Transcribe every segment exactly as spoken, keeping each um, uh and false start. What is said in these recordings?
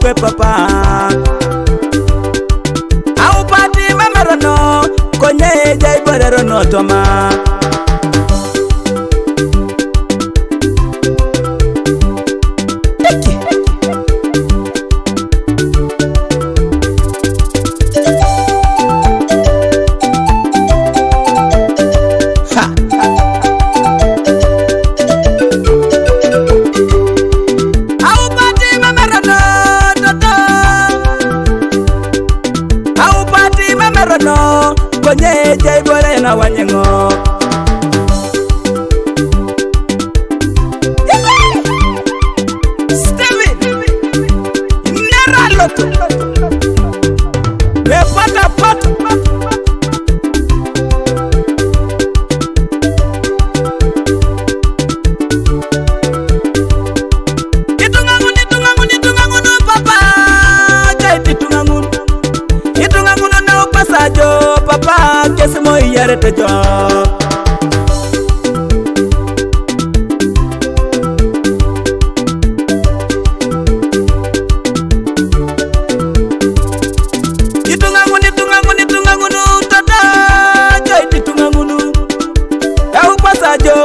pe papa. Au pati memerono, konye jai borero no toma. Ha. Au pati memerono toto. Au pati memerono, konye jai bore na wanyengo. Steven, nera lotu. Me pata pata. Itung'ang'un, itung'ang'un, itung'ang'un, papa, jai itung'ang'un. Itung'ang'un na upasajo, papa, kesi mo iyarete jo. Itung'ang'un, itung'ang'un, itung'ang'un, tata, jai itung'ang'un. Eupasajo,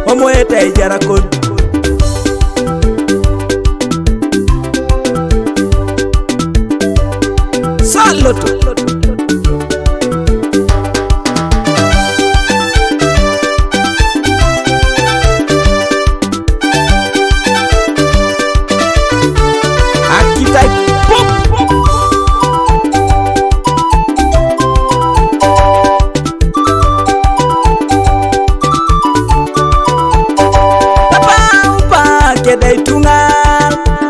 omoete ijarakon. Saloto. Akitai pop. Papa upa keda itunga,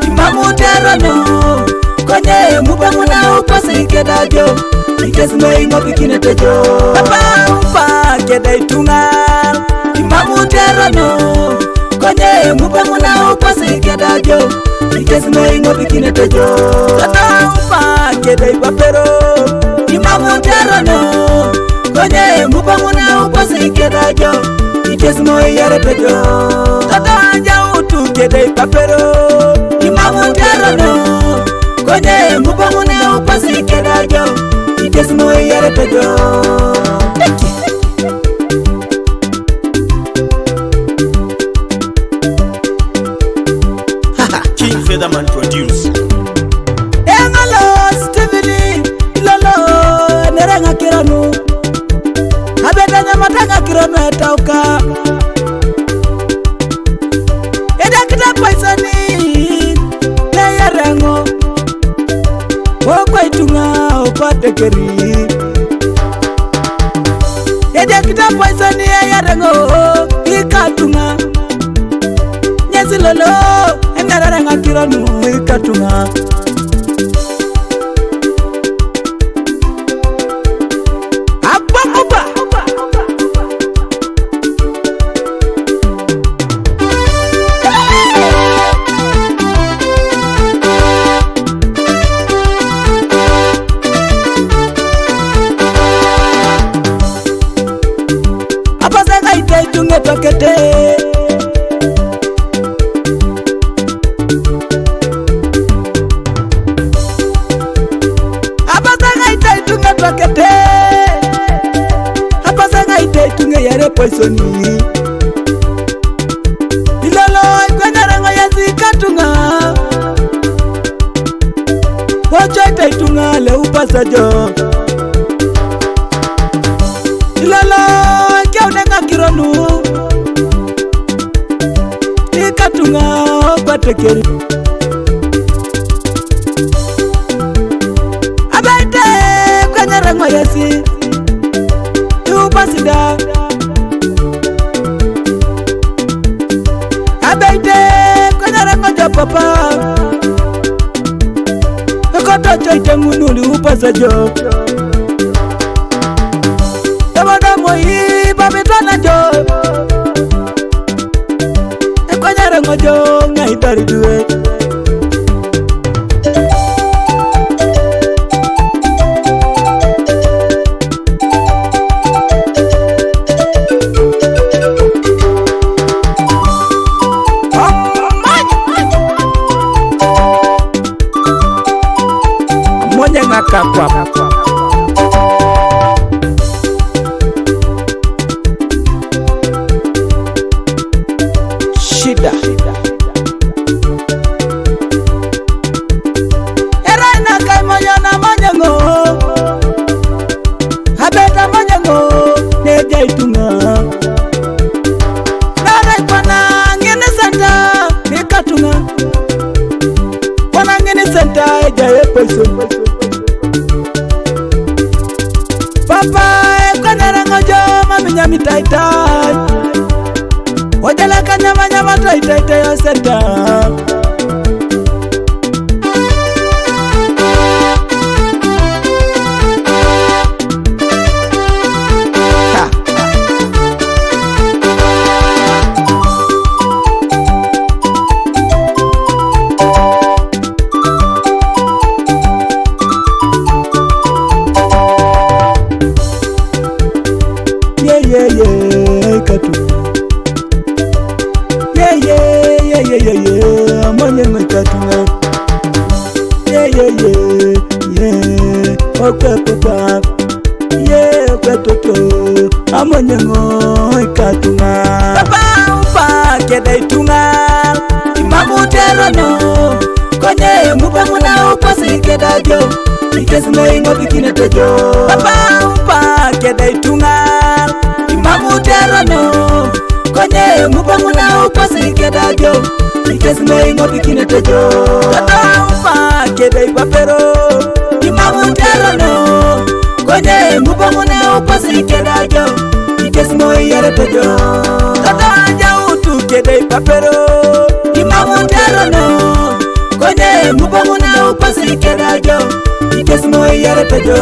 imamu terano, konye mubamuna upasi keda jo, ikesno ingo bikine tejo. Papa upa keda itunga, imamu terano, konye mubamuna upasi keda jo, ikesno ingo bikine tejo. Tata upa keda ipapero, imamu terano, konye mubamuna upasi keda jo, ikesno iyare tejo. Tata anja utu keda ipapero, imamu terano, konye mubamuna upasi keda jo, ikesno iyare tejo. King Featherman produce. Engalo Stephanie, ilolo, neranga kiranu. Abedanya matanga kiranu etauka. Eda kita paisani, ne yarengo. Okwa itunga, okwa tekeri. Ede kita poison ye yarengo, ikatunga. Nyesi lolo, engararanga kironu, ikatunga. Akwa kuba. Apasaka itaitunge pakete. Apasaka itaitunge pakete. Apasaka itaitunge yare poisoni. Ilolo ikwenyara ngo yesi katunga. Ocho itaitunga le upasajo. Ilolo ikyaunenga kironu. Ikatunga opatekeri. Abaite kwenyara ngo yesi. Iupasida. Abeite kwenyara ngo jo papa. Koto cho itengunu li upasa jo. Ebodo mo iba mitwana jo. Kwenyara ngo jo ngai dari duwe. Nara kwana ngene senta ni katunga. Kwana ngene senta eja e poison. Papa e kwana rango jo mami nyami tai tai. Ojala kanyama nyama tai tai tai o senta. Ye ye ye katu. Ye ye ye ye ye ye, amanye ngai katu. Ye ye ye ye, okwe papa. Ye okwe toto, amanye ngai katu. Papa upa kede itunga. Imamu terano. Konye mupamuna upasi kedajo. Ikesimo ingo bikine tejo. Papa upa kede itunga. Imamu terano. Konye mupamuna upasi kedajo. Ikesimo ingo bikine tejo. Papa upa kede ipapero. Imamu terano. Konye mupamuna upasi kedajo. Ikesimo iyere tejo. Tata jautu kede ipapero. Imamu terano. Konye mupamuna upasi kedajo. Ikesimo iyere tejo.